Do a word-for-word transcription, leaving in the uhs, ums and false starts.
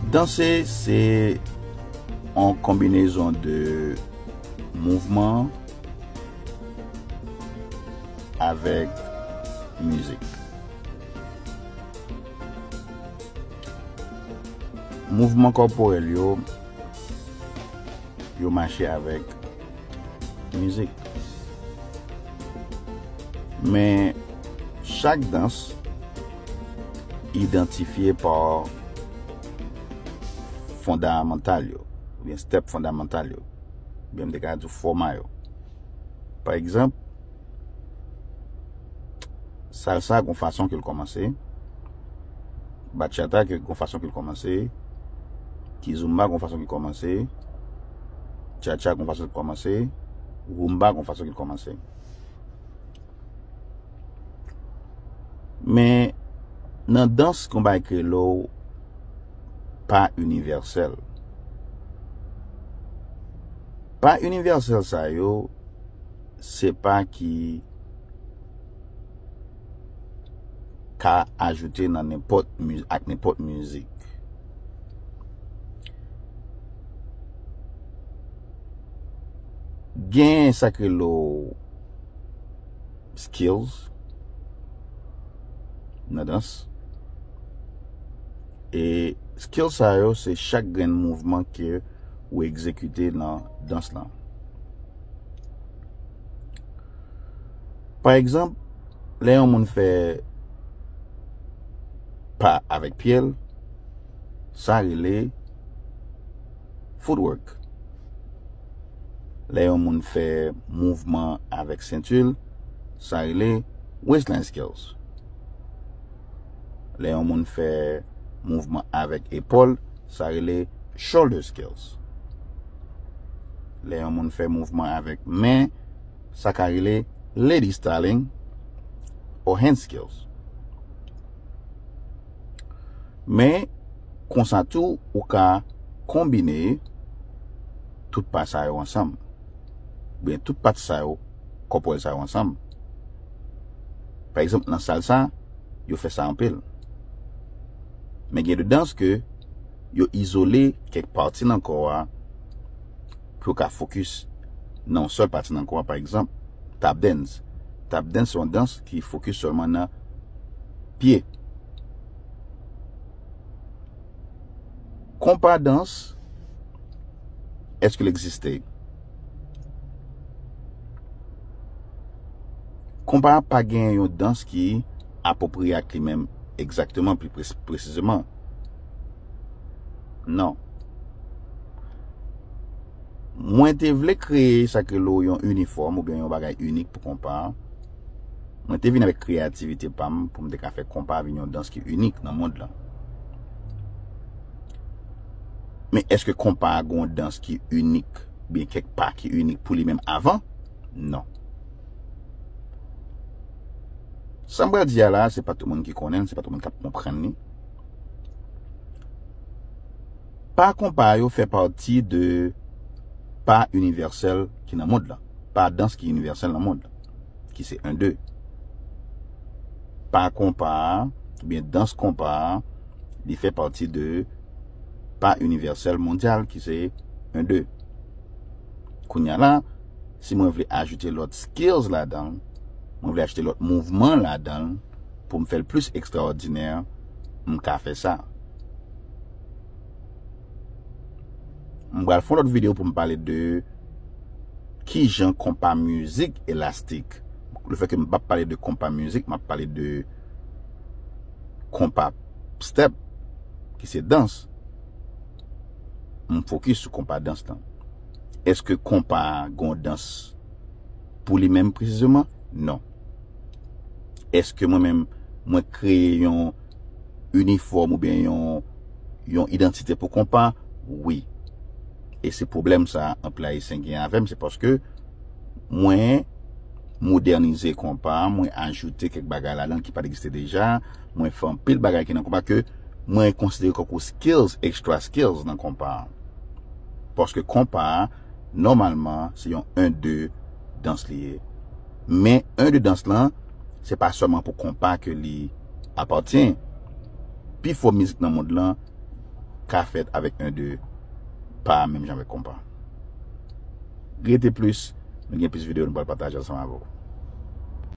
Danse se yon konbinezon de mouvman avèk mizik. Mouvman kòporèl yo, yo mache avèk mizik. Men chak dans idantifye pa fondamantal yo, oubyen step fondamantal yo, oubyen m te ka di fòma yo. Pa egzanp, salsa gon fason ke l kòmanse, bachata ke gon fason ke l kòmanse, kizomba gon fason ke l kòmanse, cha-cha gon fason ke l kòmanse, rumba gon fason ke l kòmanse. Men nan dans, gon bagay ki rele pa inivèsèl. Pa inivèsèl sa yo, se pa ki ka ajoute nan nenpòt miz-, ak nenpòt mizik. Gen sa k rele skills nan dans. E skills sa yo, se chak grenn mouvman ke ou egzekite nan dans lan. Pa egzanp, lè yon moun fè pa avèk pye l, sa rele footwork. Lè yon moun fè mouvman avèk senti l, sa rele waistline skills. Lè yon moun fè mouvman avèk epòl, sa rele shoulder skills. Lè yon moun fè mouvman avèk men, sa ka rele lady styling or hand skills. Men, konsa tou, ou ka konbine tout pa sa yo ansanm. Oubyen tout pati sa yo, kòporèl sa yo ansanm. Pa egzanp, nan salsa, yo fè sa anpil. Men gen de dans ke yo izole kèk pati nan kò a pou yo ka fokis nan yon sèl pati nan kò a. Pa egzanp, tap dance. Tap dance se yon dans ki fokis sèlman nan pye. Konpa dans, èske l egziste? Konpa pa gen yon dans ki apwopriye ak li menm egzakteman, pli pres-, presizeman. Non. Mwen te vle kreye sa k rele yon inifòm oubyen yon bagay inik pou konpa. Mwen te vin avèk kreyativite pa m pou m te ka fè konpa vin yon dans ki inik nan mond lan. Men èske konpa a gen yon dans ki inik, oubyen kèk pa ki inik pou li menm avan? Non. Sa m pral di a la, se pa tout moun ki konnen l, se pa tout moun k ap konprann li. Pa konpa yo fè pati de pa inivèsèl ki nan mond lan. Pa dans ki inivèsèl nan mond lan, ki se en de. Pa konpa a, oubyen dans konpa a, li fè pati de pa inivèsèl mondyal, ki se en de. Kounye a la, si mwen vle ajoute lòt skills ladan l, mwen vle ajoute lòt mouvman ladan l, pou m fè l plis ekstraòdinè, m ka fè sa. M pral fè yon lòt videyo pou m pale de kijan konpa mizik elastik. Lefètke m p ap pale de konpa mizik, m ap pale de konpa step, ki se dans. M fokis sou konpa dans lan. Èske konpa a gen yon dans pou li menm presizeman? Non. Èske mwen menm, mwen kreye yon inifòm oubyen yon, yon idantite pou konpa? Wi. E se pwoblèm sa anpil Ayisyen gen avè m, se paske mwen modènize konpa, mwen ajoute kèk bagay ladan l ki pa t egziste deja, mwen fè anpil bagay ki nan konpa ke mwen konsidere kòm skills, extra skills nan konpa. Paske konpa, nòmalman, se yon en de dans li ye. Men en de dans lan, se pa sèlman pou konpa ke li apatyen. Pifò mizik nan mond lan, ka fèt avèk en de pa menm jan avèk konpa. Rete plis, nou gen plis videyo nou pral pataje ansanm avè w.